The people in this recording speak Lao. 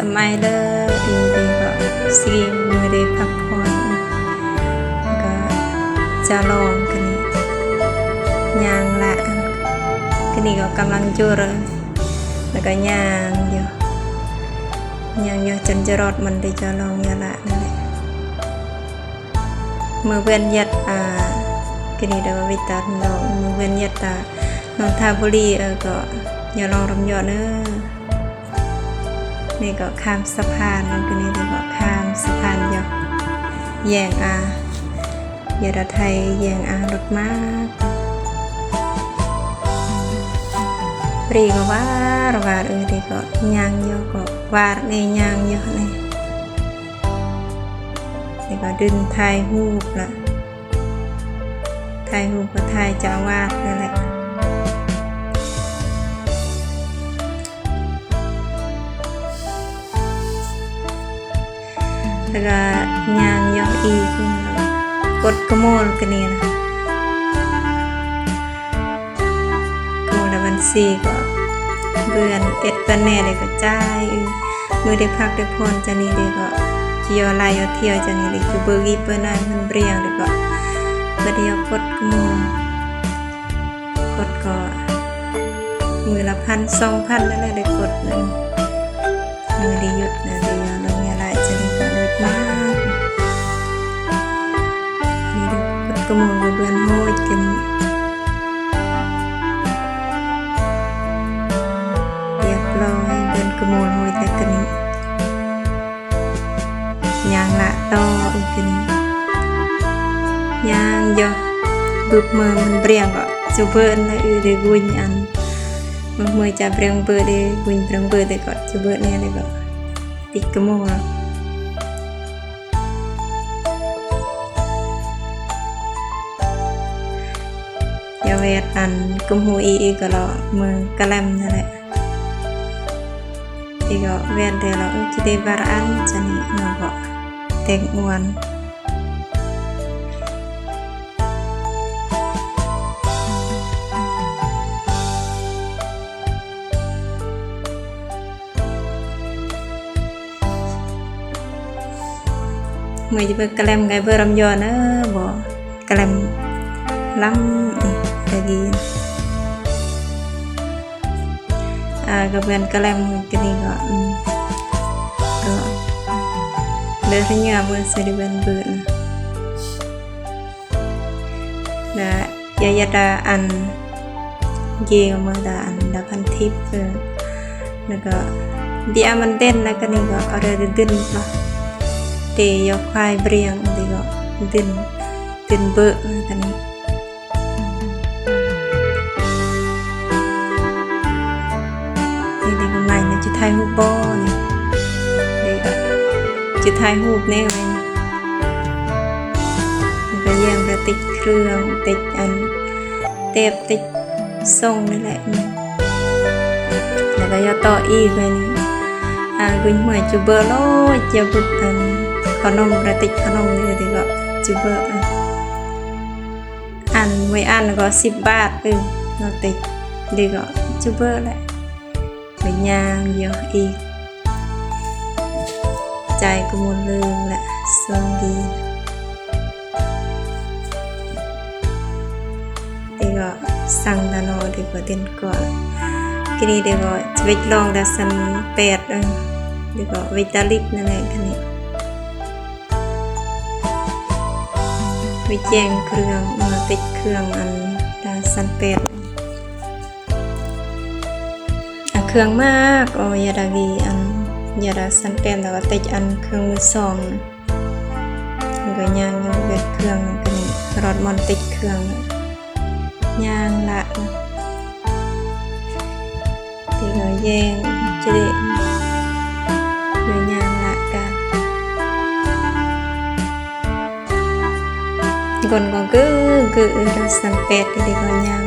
ສະໄໝເດີ ດີດີກໍຊິມື້ໄດ້ພັກຜ່ອນ ແລ້ວກໍຈະລອງກັນນີ້ ຍ່າງລະ ກັນນີ້ກໍກຳລັງຢູ່ເລີຍ ແລ້ວກໍຍ່າງຢູ່ ຍ່າງຢູ່ຈົນຈະຮອດມັນໄດ້ຈະລອງຍາລະນັ້ນແຫຼະ. ມືເວນຢັດ ອາ ກະນີ້ເດີ ວິຕານອງ ມືເວນຢັດຕາ ນອນທະບູລີ ເອີ ກໍຢ່າລອງລຳຍອດເດີ. ນີ້ກໍຂ້າມສະພານ ກະນີ້ເດີ ກໍຂ້າມສະພານຢອກ ແຍງອາ ຢາດາໄທ ແຍງອາລົດມາ ປຣີກໍຫວາດຫວາດ ເອີ ເດກໍຍ່າງຢອກ ກໍຫວາດແນ່ຍ່າງຢອກແນ່. ແລ້ວກໍດຶນຖ່າຍຮູບລະ ຖ່າຍຮູບກໍຖ່າຍເຈົ້າອາວາດນັ້ນແຫຼະ ແລ້ວກໍຍ່າງຢອກອີກ ກົດກະໂມລກະນີ້ນະ. ໂອລະບັນຊີກໍເບື່ອນເອັດເປັນແນ່ເດກໍຈ່າຍ ມື້ໄດ້ພັກໄດ້ຜ່ອນຈາກນີ້ເດກໍຈະຍໍໄລ່ເອົາທ່ຽວຈາກນີ້ເດ ຈະເບີກອີກເປີນນາຍມັນເບຣັຽງເດກໍ ບັດດຽວກົດກະໂມງ ກົດກໍມື້ລະພັນສອງພັນນັ້ນແຫຼະ ໄດ້ກົດນັ້ນ. ມື້ໄດ້ຢຸດນະ ໄດ້ນອນລົງຍາລະ ຈະໄດ້ນອນເລິກມາກ. ນີ້ເດີ ກົດກະໂມງເບື່ອນໂຮຍກັນ ຮຽບຮ້ອຍ ເບື່ອນກະໂມງໂຮຍແລ້ວກັນນີ້ ຍ່າງລະຕໍ່ອີກກັນນີ້ ຍ່າງຢອກບຶບເມີມັນເບຣັຽງກໍຈະເບີນລະ ອື ໄດ້ບຸນອັນ ເມື່ອຈະເບຣັຽງເບີເດ ບຸນເບຣັຽງເບີເດກໍຈະເບີແນ່ເດກໍຕິດກະໂມງລະ. ຢ່າແວດອັນກຸມຮູອີກກໍລໍ ມືກະແລັມນັ້ນແຫຼະ ອີກກໍແວດເດລະ ອື ຈະໄດ້ບາລະອັນຈະນີ້ເນາະ ກໍແຕ່ງອວນ. ເມື່ອຈະເບິ່ງກະແລັມໄງເບິ່ງລຳຍອນເດີ ບໍ່ກະແລັມລຳອີກກະດີ ອາ ກະເບື່ອນກະແລັມກະນີ້ກໍ ອື ກໍເລີຍເຫຍື້ອເບິ່ງຊິໄດ້ເບິ່ງເບີນ ແລະ ຢາຢາດາອັນ ເຢມາດາອັນດາພັນທິບ ເອີ ແລ້ວກໍເບຍມັນເດັ່ນ ແລ້ວກໍນີ້ກໍເອົາເດີດຶນ ເຕຍອກຄວາຍເບຣັຽງ ແລ້ວກໍດຶນ ດຶນເບີ ແລ້ວກໍນີ້ ນີ້ເດກໍໃໝ່ນີ້ ຈະຖ່າຍຮູບບໍ່ນີ້ ເດກໍຈະຖ່າຍຮູບແນ່ໄວ້ ແລ້ວກໍແຍງກະຕິດເຄື່ອງ ຕິດອັນ ເຕັບຕິດສົ່ງນີ້ແຫຼະ ແລ້ວກໍຢ່າຕໍ່ອີກເລີຍນີ້ ອາ ກຸນເມື່ອຍຈູເບີໂລດ ຢ່າບຸດອັນຂະໜົມ ແລ້ວຕິດຂະໜົມນີ້ ແລ້ວກໍຈູເບີ ອັນໄວ້ອັນກໍສິບບາດ ເອີ ເນາະ ຕິດ ແລ້ວກໍຈູເບີແຫຼະ ໄປຍ່າງຢູ່ອີກ ຈ່າຍກະໝູນເລີງແຫຼະ ຊ່ວງດີ ແລ້ວກໍສັ່ງຕານອ ແລ້ວກໍເດັ່ນກວ່າ ກະນີ້ ແລ້ວກໍຈະໄປລອງແຕ່ຊັ້ນແປດ ເອີ ແລ້ວກໍໄປຕາລິກນັ້ນແຫຼະ ກະນີ້ ໄປແຈງເຄື່ອງ ມາຕິດເຄື່ອງອັນດາຊັ້ນແປດ ອາ ເຄື່ອງມາກ ໂອ ຢາດາວີ ອັນ ຢາດາຊັ້ນແປດ ແລ້ວກໍຕິດອັນເຄື່ອງມືສອງ ແລ້ວກໍຍ່າງຢູ່ເວດເຄື່ອງ ກະນີ້ ຮອດບ່ອນຕິດເຄື່ອງ ຍ່າງລະ ແລ້ວກໍແຍງຈະໄດ້ຢູ່ຍ່າງລະກະ ກ່ອນກໍກື້ ກື້ ເອີ ດາຊັ້ນແປດ ແລ້ວກໍຍ່າງ